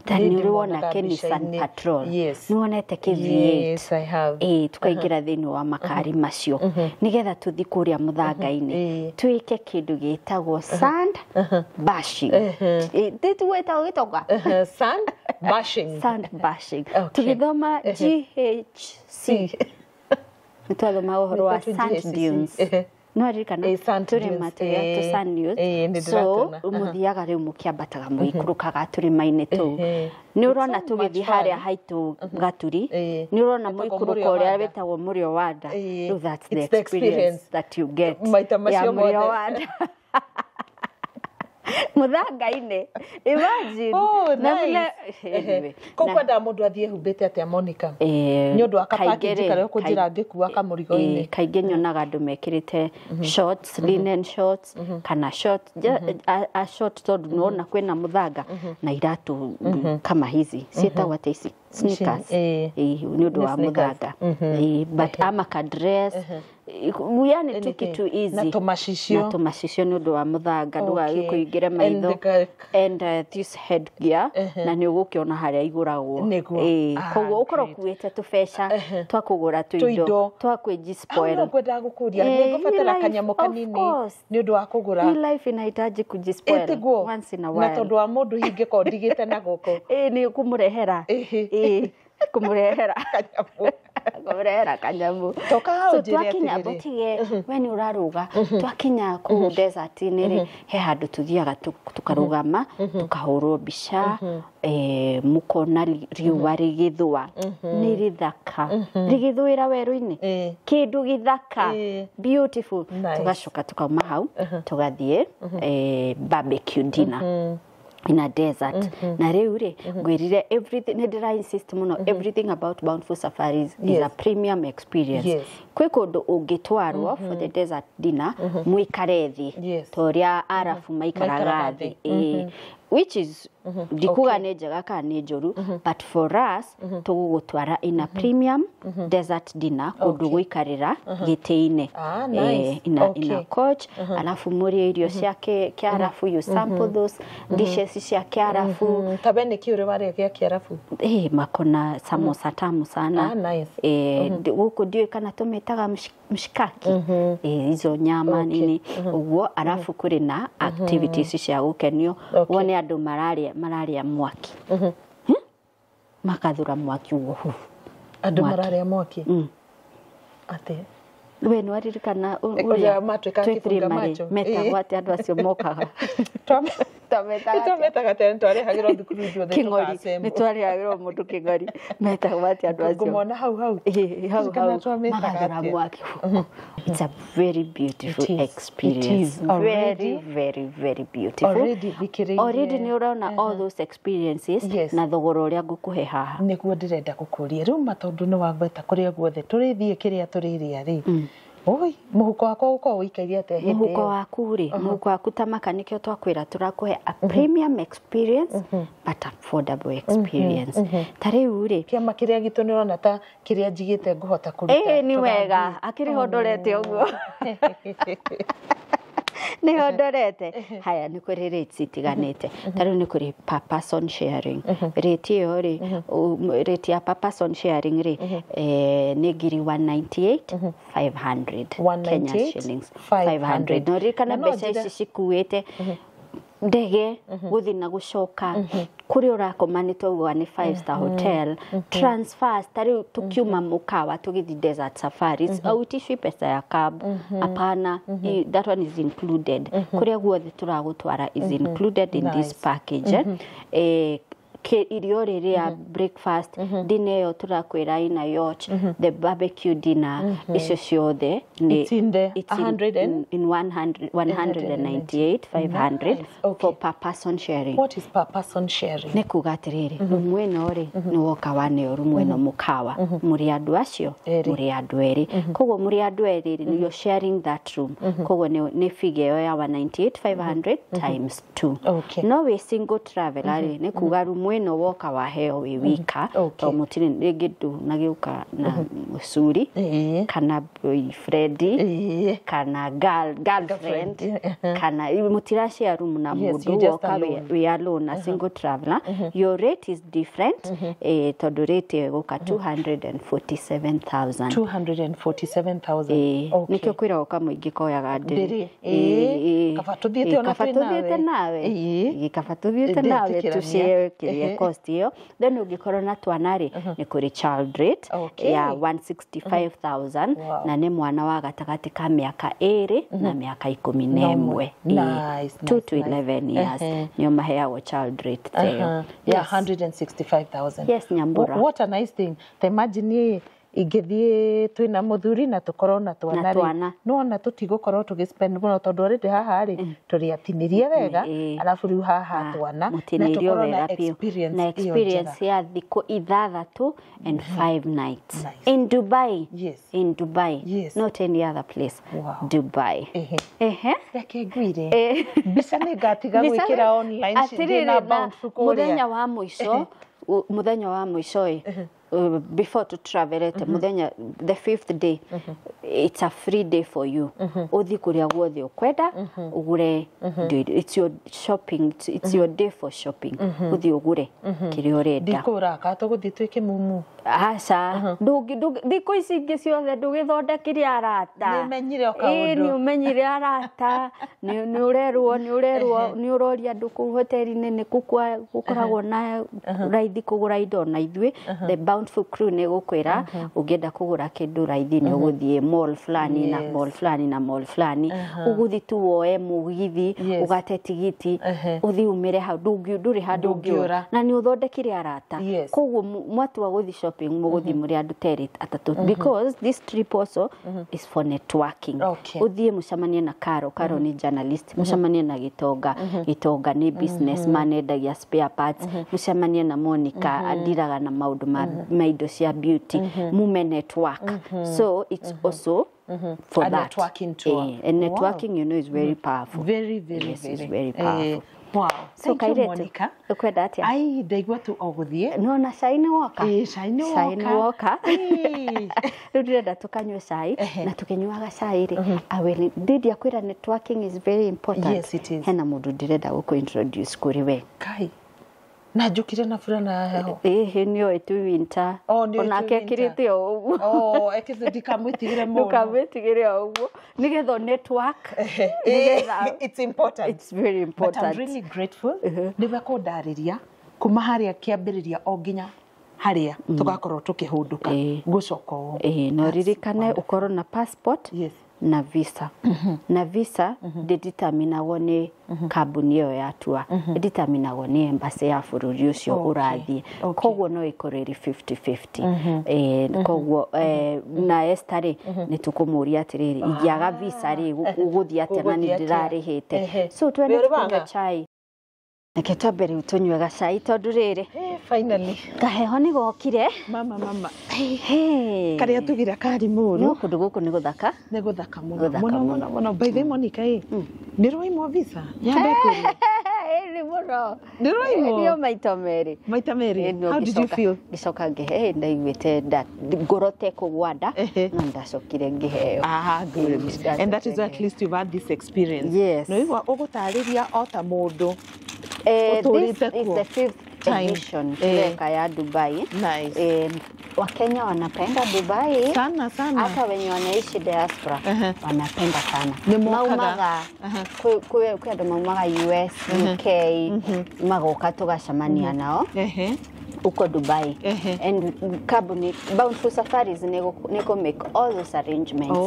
Ta Nĩ nĩ ũrĩ wona ndĩmonaga kĩ Nissan mbica-inĩ. Patrol? Yes. Nĩ wonete kĩ V8? Yes, I have. Ĩĩ, tukaingĩra thĩinĩ wa makari macio nĩgetha tũthi kũrĩa mũthanga-inĩ, twĩke kĩndũ gĩtagwo sand bashing. Tĩtiguĩtagwo gĩtonga. Sand bashing. Sand bashing. Tũgĩthoma GHC nĩ twathoma ũhoro wa Nĩkĩo sand GHC. dunes. No aririkana Ĩĩ, sand tũrĩma dunes. tũrĩa tũ sand dunes. Ĩĩ, nĩ So ndĩratũona. mũthiaga rĩu mũkĩambataga mũgĩikũrũkaga tũrĩma-inĩ tũu. Nĩ ũrona It's so much tũgĩthiĩ fun. harĩa haitũ gaturi, nĩ ũrona Wĩtagwo mũikũrũko Mũrĩo wa ũrĩa Nda. wĩtagwo mũrĩo wa nda. Rĩu that's the It's the experience experience. that you get Maita ya macio mũrĩo mothe. wa nda mũthanga-inĩ, imagine. Oh, Na vile nice. Anyway, Koguo kwendaga mũndũ athiĩ ehumbĩte atĩa, Monica? Nĩ ũndũ wa kaingĩ kapackage rĩ, karĩa ũkũnjĩra ngĩkua kamũrigo-inĩ. Kaingĩ nyonaga andũ mekĩrĩte shorts, linen shorts kana short, a short, tondũ nĩwona kwĩna mũthanga, na iratũ kama hizi ciĩtagwo atĩa ici, sneakers. Nĩ ũndũ Nĩ wa sneakers. mũthanga. But ama ka dress, yani tu Anything. kitu easy. Na tũmacicio. Na tũmacicio nĩ ũndũ wa mũthanga ndũgagĩkũingĩre And maitho. And this head gear, na nĩ ũgũkĩona harĩa igũragwo. Nĩguo. Ĩĩ, Ah, koguo ũkorwo great. ũkuĩte tũbeca twa kũgũra Tũindo. tũindo twa kwĩji Hau spoil. no ngwendaga gũkũria, nĩ ngũbatara kanyamũ of kanini course. nĩ ũndũ wa kũgũra. Hii life inahitaji kujispoil Ĩtiguo once in a na while. tondũ wa mũndũ hingĩkorwo ndigĩte na gũkũ. Ĩĩ, nĩ kũmũrehera. Ĩĩ, kũmũrehera kanyamũ. Kũmũrehera kanyamũ. Toka hau So njĩre twakinya atĩrĩrĩ. botige we nĩ ũrarũga, twakinya kũu desert-inĩ rĩ, he handũ tũthiaga tũkarũgama tũkahũrwo mbica, mũkona riũa rĩgĩthũa, nĩ rĩthaka rĩgĩthũĩra werũ-inĩ, kĩndũ gĩthaka, beautiful. Nice. Tugacoka tukauma hau tũgathiĩ barbecue dinner in a desert. Na rĩu rĩ, ngwĩrire everything, nĩ ndĩra insist mũno, everything about Bountiful Safaris is a premium experience. Kwĩ kũndũ ũngĩtwarwo for the desert dinner mũikare thĩ, ta ũrĩa arabu maikaraga Maikaraga thĩ. Thĩ. Ĩĩ. Which is ndikuga nĩ njega kana nĩ njũru, but for us tũgũgũtwara in a premium desert dinner, kũndũ gũikarĩra gĩtĩ-inĩ. Ah, nice. In a coach, alafu mũrĩe irio cia Kĩarabu, you sample those dishes cia Kĩarabu. Tabe nĩ kĩ ũrĩ warĩa gĩa Kĩarabu? Makona samosa tamu sana. Ah, nice. Gũkũ ndiũĩ kana tũmĩtaga mshikaki, izo nyama nini ũguo. Alafu kũrĩ na activities cia gũkenio, wone andũ mararia mwaki, makathura mwaki ũguo. Andũ mararia mwaki atĩ we nĩ waririkana ũrĩa matuĩkaga kĩbunga macho metagwo atĩ andũ acio mokaga? Twametaga tene, twarehagĩrwo thukuru ithuothe. Kĩng'ori, nĩ twarehagĩrwo mũndũ kĩng'ori. Metagwo atĩ andũ acio? Ngũmona hau hau. Hau hau magathura mwaki. It's a very beautiful experience. Very, very, very beautiful. Already nĩ ũrona all those experiences na thogora ũrĩa ngũkũhe haha. Nĩguo ndĩrenda gũkũria rĩu, ma tondũ nĩ wagweta kũrĩa guothe tũrĩthiĩ kĩrĩa tũrĩrĩa rĩ, oi, mũhuko wakwa ũkorwo ũikaire atĩa hĩndĩ ĩyo? Mũhuko waku rĩ, mũhuko waku ta maka nĩkĩo twakwĩra tũrakũhe a premium experience but affordable experience. Ta rĩu rĩ, kĩama kĩrĩa gitũ nĩ ũrona ta kĩrĩa njigĩte ngũhota kũruta. Ĩĩ, nĩ wega, akĩrĩ ho ndorete ũguo. Nĩ ho ndorete. Haya, nĩ kũrĩ rates itiganĩte. Ta rĩu nĩ kũrĩ per person sharing. Rate ĩyo rĩ, rate ya per person sharing rĩ, nĩ ngiri 198,500 Kenya shillings. 500. No ririkana mbeca ici cikuĩte ndege gũthiĩ na gũcoka, kũrĩa ũrakoma nĩ twauga nĩ 5-star hotel, transfers, ta rĩu tũkiuma mũkawa tũgĩthiĩ desert safaris, auitishwi pesa ya cab, hapana, that one is included. Kũrĩa guothe tũragũtwara is included in this package. Irio rĩrĩa breakfast, dinner ĩyo tũrakwĩra ina yacht, the barbecue dinner, icio ciothe nĩ in 198,500 for per person sharing. What is per person sharing? Nĩ kuga atĩrĩrĩ, rumu ĩno rĩ, nĩ woka waneo rumu ĩno mũkawa, mũrĩ andũ acio, mũrĩ andũ erĩ, koguo mũrĩ andũ erĩ rĩ, you're sharing that room, koguo nĩ figure ĩyo ya 198,500 times 2. No wĩ single traveler rĩ, nĩ kuga rumu ĩno woka waheo wĩ wika, to mũtirĩ rĩngĩ ndũnagĩũka na mũcuri kana boyfriend kana girlfriend kana mũtirashare room na mũndũ, woka wĩ alone, a single traveler, your rate is different, tondũ rate ĩyo ĩgũka 247,000. 247,000. Nĩkĩo kwĩra woka mũingĩ koyaga ndĩrĩ. Kaba tũthiĩte ona twĩ nawe. Kaba tũthiĩte nawe tũshare kĩrĩa cost ĩyo. Then ũngĩkorwo na twana rĩ, nĩ kũrĩ child rate ya 165,000, na nĩ mwana wa gatagatĩ ka mĩaka 2 na mĩaka 11. 2 to 11 years nĩo maheagwo child rate ĩyo ya 165,000. Yes, Nyambura. What a nice thing. Ta imagine ingĩthiĩ twĩna mũthuri na tũkorwo na twana rĩ, nĩwona tũtigũkorwo tũgĩspend mũno tondũ already haha rĩ tũrĩatinĩrie wega, alafu rĩu haha twana na tũkorwo na experience na experience ya thikũ 6 and 5 nights in Dubai. Yes. In Dubai. Yes. Not any other place. Wow. Dubai. Ehe. Reke ngwire mbica nĩ ngatiga gwĩkĩra online ndĩna bounce kũrĩa mũthenya wa mũico, mũthenya wa mũico ĩ, before to travel it, muthenya the 5th day, it's a free day for you. Uthi kuria guothe ukwenda ugure, it's your shopping, it's your day for shopping. Uthi ugure kiria urenda. Ndikura ka tuguthi twike mumu. Aca, thikũ ici ingĩ ciothe ndũgĩthondekire arata. Nĩmenyire o kaũndũ. Nĩ ũmenyire arata, nĩ ũrerwo, nĩ ũroria andũ kũu hoteli-inĩ nĩ kũ gũkoragwo na raithi kũgũra indo, na ithuĩ the Bountiful Crew nĩ gũkwĩra ũngĩenda kũgũra kĩndũ raithi nĩ ũgũthiĩ mall fulani na mall fulani na mall fulani, ũgũthiĩ tu woe mũgithi, ũgate tigiti, ũthiĩ umĩre hau, ndũrĩ handũ ũngĩũra, na nĩ ũthondekire arata. Koguo mwatua gũthiĩ shopping mũgũthiĩ mũrĩ andũ terĩ atatũ, because this trip also is for networking. Ũthiĩ mũcemanie na Caro, Caro nĩ journalist, mũcemanie na Gitonga, Gitonga nĩ businessman endagia spare parts, mũcemanie na Monica andiraga na maũndũ ma indo cia beauty, mume network. So it's also for A that. Networking tour. And networking, you know, is very powerful. Very, very, Yes, very. it's very powerful. Wow. So Thank you, kairetu, Monica. ukwenda atia? Ai, ndaigua tu o guthie. Nona cai nĩ woka? Ĩĩ, cai nĩ Cai nĩ woka. Ĩĩ. Rĩu ndĩrenda tũkanyue cai na tũkĩnyuaga cai rĩ, I will ndindia kwĩra networking is very important. Yes, it is. Hena mũndũ ndĩrenda gũkũ introduce kũrĩ we. Kai. Na njũkire na burana ya heho. Ĩhĩ nĩ oĩ tu winter. Oh, nĩoĩ tu Onake winter. ekĩrĩte o ũguo. Oh, ekĩte ndikamwĩtigĩre mũno. Ndũkamwĩtigĩre o ũguo nĩgetha network, nĩgetha It's important. It's very important. But I'm really grateful. Nĩwe kũndarĩria kuma harĩa kĩambĩrĩria o nginya harĩa tũgakorwo tũkĩhũndũka gũcoka ũũ. Ĩĩ, na ũririkane ũkorwo na passport Yes. na visa. Na visa ndĩditaminagwo nĩ kambuni ĩyo ya tour, ĩditaminagwo nĩ embassy ya bũrũri ũcio ũrathiĩ. Koguo no ĩkorwo ĩrĩ 50-50. Koguo na Esther rĩ, nĩ tũkũmũria atĩrĩrĩ, ingĩaga visa rĩ, ũgũthiĩ atĩa na nĩ Ũgũthiĩ atĩa? ndĩrarĩhĩte? So twende Wĩ tũkanyua ũrĩwaga? chai. Reke twambe rĩu tũnyue gacai tondũ rĩrĩ Finally. kaheho nĩ gokire. Mama, mama. Hey. Karĩa tugira kari mũru. No kũndũ gũkũ nĩ gũthaka. Nĩ gũthaka mũno Gũthaka mũno mũno. mũno mũno. By the way, Monica, ĩ nĩ rwaimwo visa yambe kũria? Ĩĩ mũno. Nĩ rwaimwo? Nĩo maita merĩ. Maita merĩ. Ĩĩ, no How did you feel? Ngĩcoka ngĩhe ndaiguĩte ngoro tekũgwa nda, no ndacokire ngĩheo. Ah, good. Ĩĩ, And that is why at least you've had this experience. Yes. No igua ũgũtarĩria o ta mũndũ This ũtũrĩte is kuo. the fifth Time. edition tureka ya Dubai. Nice. Wakenya wanapenda Dubai. Sana sana. Hata wenye wanaishi diaspora wanapenda sana. Nĩ mokaga. Maumaga kwĩ andũ maumaga US, UK, magoka tũgacemania nao uko Dubai. And kambuni Bountiful Safaris nĩ kũ make all those arrangements.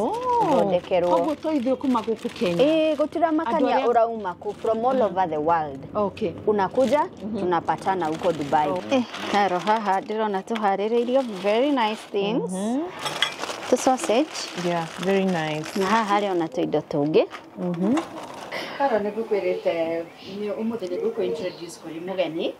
Thondekerwo. Koguo to ithuĩ kuma gũkũ Kenya? Ĩĩ, gũtiramakania Andũ arĩa- ũrauma kũ, from all over the world. Unakuja, tunapatana huko Dubai. Haro haha ndĩrona tũharĩrĩirio very nice things. Tu sausage. Yeah, very nice. Na haha harĩ ona tũindo tũngĩ. Karo nĩ ngũkwĩrĩte ũmũthĩ nĩ ngũkũ introduce kũrĩ mũgeni.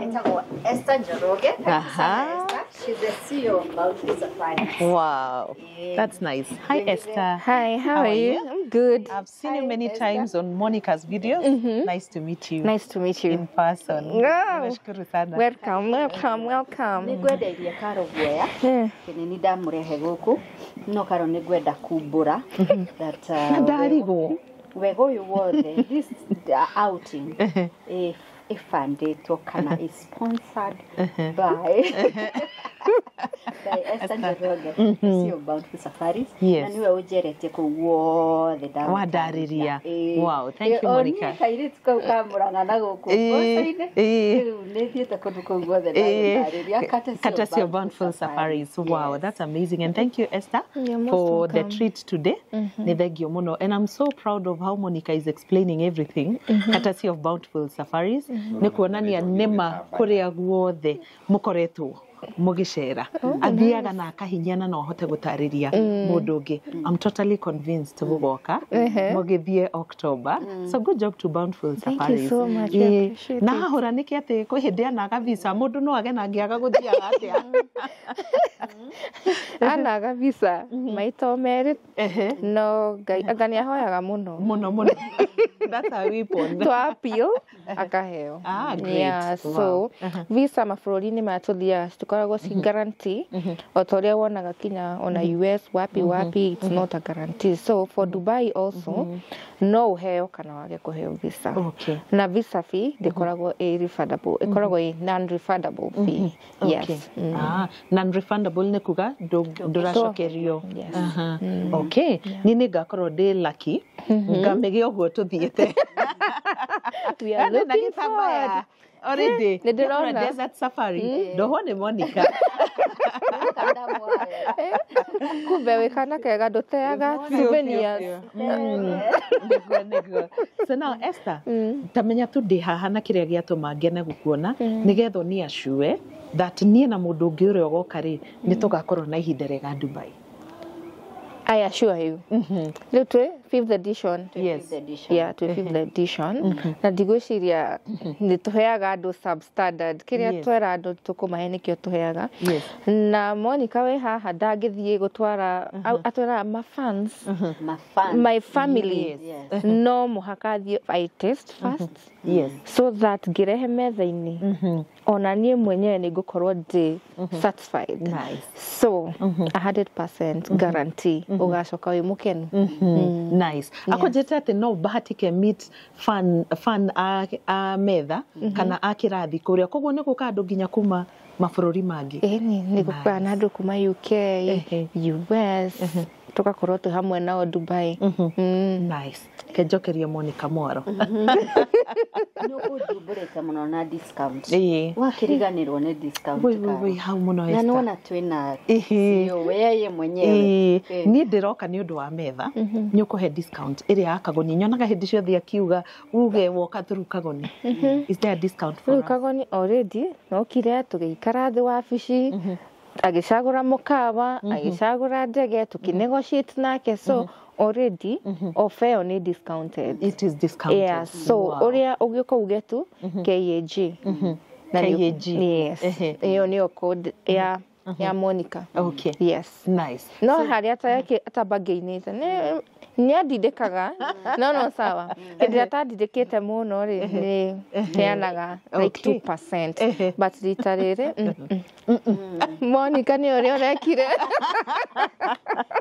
Etagwo Esther Njoroge. Karibu sana, Esther. She's the CEO of Bountiful Safaris. Wow. That's nice. Hi, Esther. Hi, how are you? I'm good. I've seen you many times on Monica's videos. Nice to meet you. Nice to meet you. In person. Wow. Nashukuru sana. Welcome, welcome, welcome. Nĩ ngwendeirie Karo guoya kĩnini ndamũrehe gũkũ, no Karo nĩ ngwenda kumbũra that Na ndarigwo. Wega ũyũ wothe, this outing ĩbandĩtwo kana is sponsored by Esther Njoroge, CEO of Bountiful Safaris. Yes. Na nĩwe ũnjeretie kũu guothe ndagũtarĩria. Wandarĩria. Ĩĩ. Wow, thank you, Ĩĩ, o Monica. niĩ kairĩtu kau ka Mũrang'a na gũkũ mboco-inĩ, rĩu nĩ thiĩte kũndũ kũu guothe ndagũtarĩria, courtesy of Courtesy of Bountiful Safaris. Wow, Yes. that's amazing. And thank you, Esther, You're most for the welcome. treat today. Nĩ thengio mũno. And I'm so proud of how Monica is explaining everything. Courtesy of Bountiful Safaris. Nĩ kuonania nĩma kũrĩa guothe mũkoretwo mũgĩcera athiaga na akahinyana no ahote gũtarĩria mũndũ ũngĩ. I'm totally convinced gũgoka mũgĩthiĩ October. So good job to Bountiful Thank you Safaris. so much. We Ĩĩ. appreciate Na it. hahũra nĩkĩ atĩ kwĩ hĩndĩ anaga visa mũndũ no age na angĩaga gũthiaga atĩa? Anaga visa maita o merĩ, no Ngai anga nĩ ahoyaga mũno. Mũno mũno. That's a weapon. To appeal akaheo. Ah, great. Yeah, so visa mabũrũri-inĩ maya tũthiaga citikoragwo ci guarantee o ta ũrĩa wonaga kinya ona US wapi wapi, it's not a guarantee. So for Dubai also no ũheo kana wage kũheo visa. Na visa fee ndĩkoragwo ĩ refundable, ĩkoragwo ĩ non refundable fee. Yes. Ah, non-refundable nĩ kuga ndũracokerio. Yes. Aha. Okay, niĩ nĩ ngakorwo ndĩ lucky ngamĩgĩa ũguo tũthiĩte. We are Yaani na looking gĩtambaya forward. already. Nĩ ndĩrona. Nĩ desert safari ndohwo nĩ Monica. Kumbe wĩ kana kega ndũteaga souvenirs. Nĩguo, nĩguo. So now, Esther, tamenya tu ndĩ haha na kĩrĩa gĩatũma ngene gũkuona nĩgetha ni assure that niĩ na mũndũ ũngĩ ũrĩa ũgoka rĩ, nĩ tũgakorwo na ihinda rĩega Dubai. I assure you. Rĩu twĩ fifth edition. Yes. Fifth edition. Yeah, twĩ fifth edition. Na ndigwĩciria nĩ tũheaga andũ substandard. Kĩrĩa Yes. twera andũ tũkũmahe nĩkĩo tũheaga. Yes. Na Monica wĩ haha ndangĩthiĩ gũtwara, atwaraga ma fans, My fans. my family. Yes. Yes. No mũhaka thiĩ I taste first. Yes. So that ngĩrehe metha-inĩ ona niĩ mwenyewe nĩ ngũkorwo ndĩ satisfied. Nice. So 100% guarantee ũgacoka wĩ mũkenu. Nice. Akonjete atĩ no bahatike meet fan fan a metha kana a kĩrathi kũrĩa, koguo nĩ gũka andũ nginya kuma mabũrũri mangĩ. Ĩni nĩ gũkorana na andũ kuma UK, US, tũgakorwo twĩ hamwe nao Dubai. Nice. Kenjokeria Monica Mwaro. Nĩ ũkũnjumbũrĩte mũno na discount. Ĩĩ. Wakĩriganĩrwo nĩ discount. Wĩ wĩ wĩ hau mũno Na Esther. nĩwona twĩna Ĩhĩ. CEO yeye mwenyewe. Ĩĩ, Ĩĩ. niĩ ndĩroka nĩ ũndũ wa metha nĩ ũkũhe discount ĩrĩa ya kagoni. Nyonaga hĩndĩ ciothe akiuga uge woka through kagoni. Is there a discount for Rĩu us? Kagoni already nokire tũgĩikara thĩ wabici, agĩcagũra mũkawa, agĩcagũra ndege, tũkĩnegotiate nake, so already offer ĩyo nĩ discounted. It is discounted. Yeah, so Wow. ũrĩa ũgĩũka uge tu KAG. Na nĩ- KAG. Yes. Ehe. Ĩyo nĩyo code ya Monica. Okay. Yes. Nice. No harĩa atabangĩinĩte nĩ andindĩkaga, no sawa. Hĩndĩ ĩrĩa atandindĩkĩte mũno rĩ, nĩ heanaga like Okay. 2%, Ehe. but rita rĩrĩ Monica nĩ ũrĩa ũrekire.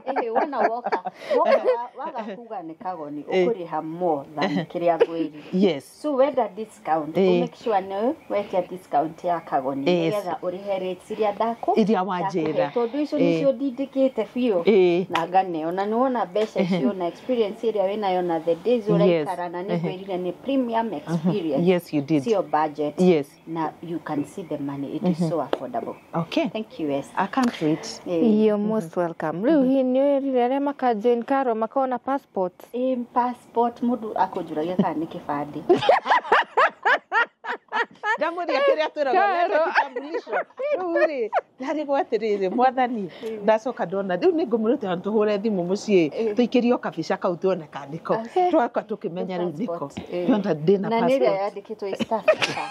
Ĩhĩ, wona woka woka waga kuga nĩ kagoni ũkũrĩha more than kĩrĩa ngwĩrire. Yes. So wenda discount, Ĩĩ. make sure nĩ wetia discount ya kagoni Yes. nĩgetha ũrĩhe rates iria ndakũ Iria wanjĩra. ndakũhe, tondũ icio Ĩĩ. nĩcio ndindĩkĩte biũ Ĩĩ. na nganeo na nĩwona mbeca icio na experience ĩrĩa wĩnayo na the days ũraikara, na nĩngwĩrire nĩ premium experience. Yes, you did. Sio budget. Yes. Na you can see the money, it is so affordable. Okay. Thank you, Esther. I can't wait. Ĩĩ. You're most welcome. Rĩu hihi nĩ wĩrire arĩa maka join Karo makona passport? Ĩ, passport mũndũ akũnjũragia kana nĩ kĩbandĩ. Ndamũria kĩrĩa twĩragwo Karo. leta kitambulisho. Rĩu rĩ, ndarigwo atĩrĩrĩ, mwathani, ndacoka ndona rĩu nĩ ngũmũrute handũ tũhũre thimũ mũciĩ tũikĩrio kabica kau tuone kana nĩko twaka tũkĩmenya rĩu nĩko. Passport, ĩĩ. Ndona ndĩna Na nĩ ĩrĩa passport. yandĩkĩtwo East Africa,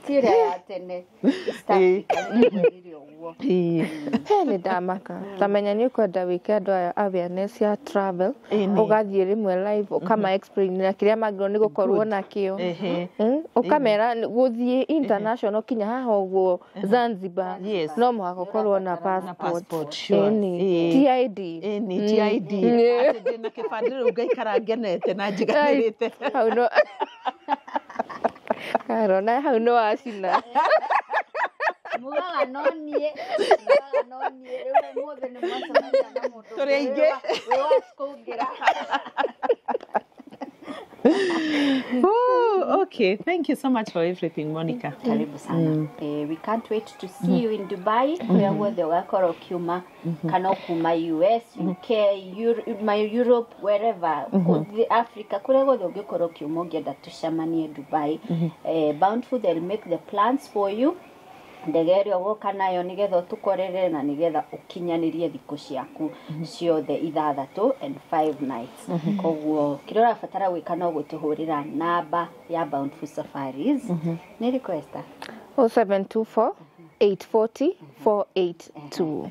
ti ĩrĩa ya tene East Africa, nĩngwĩrire ũguo. Ĩĩ. He nĩ ndamaka tamenya nĩ ũkwenda wĩke andũ aya awareness ya travel, Ĩni. ũgathiĩ rĩmwe live ũkama explain na kĩrĩa magĩrĩirwo nĩ gũkorwo nakĩo. Ehe. Ũkamera gũthiĩ international kinya haha ũguo Zanzibar, Yes. no mũhaka ũkorwo na Na passport. passport, sure. Ĩni. Ĩĩ. Ti ID. Ĩni, ti ID. Ĩĩ. Atĩ ndĩna kĩbandĩ rĩu ngaikara ngenete na njiganĩrĩte. Hau no Karo, na hau no wacina. Mugaga no niĩ, mugaga no niĩ, rĩu ũmũthĩ nĩ mwacemania na mũndũ Tũrĩ aingĩ. wĩ wa kũngĩra. Oh, okay. Thank you so much for everything, Monica. Karibu sana. We can't wait to see you in Dubai, kũrĩa guothe ũgakorwo ũkiuma, kana ũkuma US, UK, my Europe, wherever, the Africa, kũrĩa guothe ũngĩkorwo ũkiuma ũngĩenda tũcemanie Dubai. Bountiful, they'll make the plans for you, ndege ĩrĩa ũgoka nayo nĩgetha ũtũkorere na nĩgetha ũkinyanĩrie thikũ ciaku ciothe 6 and 5 nights. Koguo kĩrĩa ũrabatara gwĩka no gũtũhũrĩra namba ya Bountiful Safaris. Nĩ ĩrĩkũ, Esther? 0724 840 482.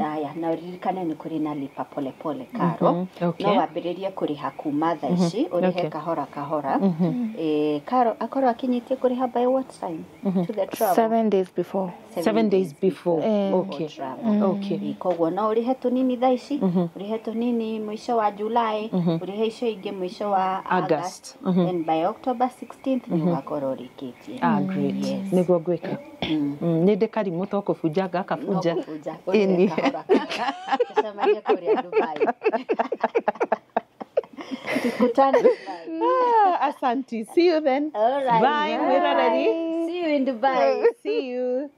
Aya, na ũririkane nĩ kũrĩ na lipa polepole, Karo. Okay. No wambĩrĩrie kũrĩha kuma thaa ici, ũrĩhe kahora kahora. Karo akorwo akinyĩtie kũrĩha by what time to the travel? 7 days before. 7 days before. Okay. Travel. Okay. Ĩ, koguo no ũrĩhe tũnini thaa ici, ũrĩhe tũnini mũico wa July, ũrĩhe icio ingĩ mũico wa August. August, and by October 16th nĩ ũgakorwo ũrĩkĩtie. Ah, great. Yes. Nĩguo ngwĩka. Nĩ ndĩ karimũ to kũbunja ngakabunja. No kũbunja, Ĩni. ũrĩhe kahora. Tũcemanie kũrĩa Dubai. Tukutane Dubai. Ah, asante. See you then. All right. Bye. Mwĩroreri. See you in Dubai. See you.